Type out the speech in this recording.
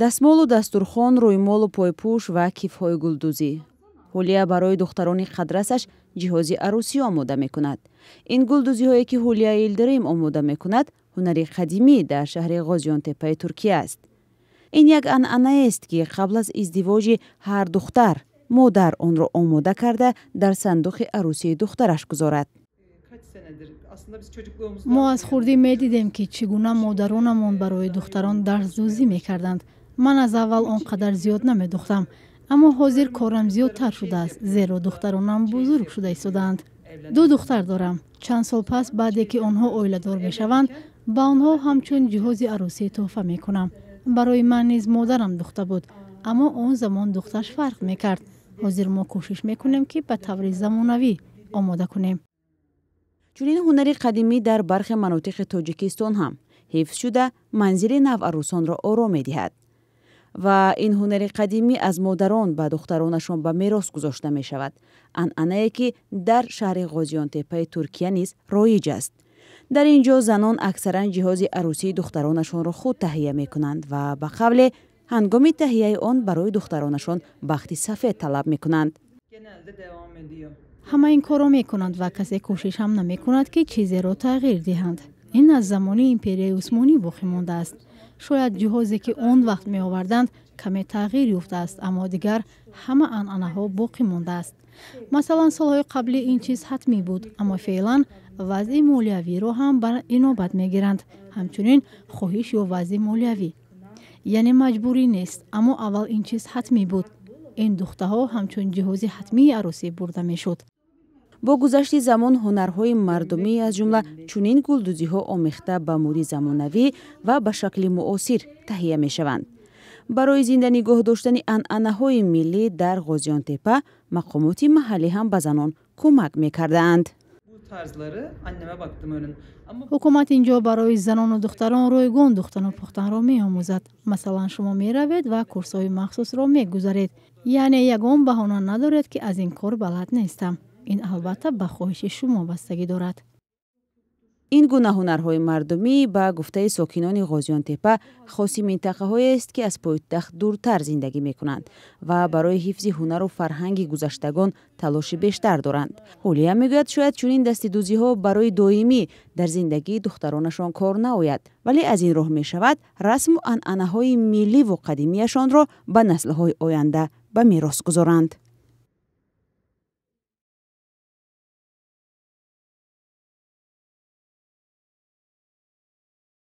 Дастмолу дастурхон, рӯймолу пойпӯш ва кифҳои гулдӯзӣ. Ҳулия барои духтарони қадрасаш ҷиҳози арӯсӣ омода мекунад. Ин гулдӯзиҳое, ки Ҳулия Илдирим омода мекунад, ҳунари қадимӣ дар шаҳри Ғозионтеппаи Туркия аст. Ин як анъанаест, ки қабл аз издивоҷи ҳар духтар модар онро омода карда, дар сандуқи арӯсии духтараш гузорад. Мо аз хурдӣ медидем, ки чӣ гуна модаронамон барои духтарон дастдӯзӣ мекарданд. Ман аз аввал он қадар зиёд намедӯхтам, аммо ҳозир корам зиёдтар шудааст, зеро духтаронам бузург шуда истодаанд. Ду духтар дорам. Чанд сол пас, баъде ки онҳо оиладор мешаванд, ба онҳо ҳамчун ҷиҳози арӯсӣ тӯҳфа мекунам. Барои ман низ модарам духта буд, аммо он замон духташ фарқ мекард. Ҳозир мо кӯшиш мекунем, ки ба таври замонавӣ омода кунем. Чунин ҳунари қадимӣ дар бархе манотиқи Тоҷикистон ҳам ҳифз шуда, манзили наварӯсонро оро медиҳад. Ва ин ҳунари қадимӣ аз модарон ба духтаронашон ба мерос гузошта мешавад, анъанае, ки дар шаҳри Ғозионтеппаи Туркия низ роиҷ аст. Дар ин ҷо занон аксаран ҷиҳози арӯсии духтаронашонро худ таҳия мекунанд ва ба қавле ҳангоми таҳияи он барои духтаронашон бахти сафед талаб мекунанд. Ҳама ин корро мекунанд ва касе кӯшиш ҳам намекунад, ки чизеро тағйир диҳанд. Ин аз замони Империяи Усмонӣ боқӣ мондааст. Шояд ҷиҳозе, ки он вақт меоварданд, каме тағйир ёфтааст, аммо дигар ҳама анъанаҳо боқӣ мондааст. Масалан, солҳои қаблӣ ин чиз ҳатмӣ буд, аммо феълан вазъи молиявиро ҳам ба инобат мегиранд, ҳамчунин хоҳиш ё вазъи молиявӣ. Яъне маҷбурӣ нест, аммо аввал ин чиз ҳатмӣ буд. Ин духтаҳо ҳамчун ҷиҳози ҳатмии арӯсӣ бурда мешуд. Бо гузашти замон ҳунарҳои мардумӣ, аз ҷумла чунин гулдӯзиҳо, омехта ба мӯди замонавӣ ва ба шакли муосир таҳия мешаванд. Барои зинда нигоҳ доштани анъанаҳои миллӣ дар Ғозионтеппа мақомоти маҳаллӣ ҳам ба занон кӯмак мекардаанд. Ҳукумат ин ҷо барои занону духтарон ройгон духтану пухтанро меомӯзад. Масалан, шумо меравед ва курсҳои махсусро мегузаред, яъне ягон баҳона надоред, ки аз ин кор балад нестам. Ин албатта ба хоҳиши шумо бастагӣ дорад. Ин гуна ҳунарҳои мардумӣ, ба гуфтаи сокинони Ғозионтеппа, хоси минтақаҳоест, ки аз пойтахт дуртар зиндагӣ мекунанд ва барои ҳифзи ҳунару фарҳанги гузаштагон талоши бештар доранд. Ҳулия мегӯяд, шояд чунин дастидӯзиҳо барои доимӣ дар зиндагии духтаронашон кор наояд, вале аз ин роҳ мешавад расму анъанаҳои милливу қадимияшонро ба наслҳои оянда ба мерос гузоранд.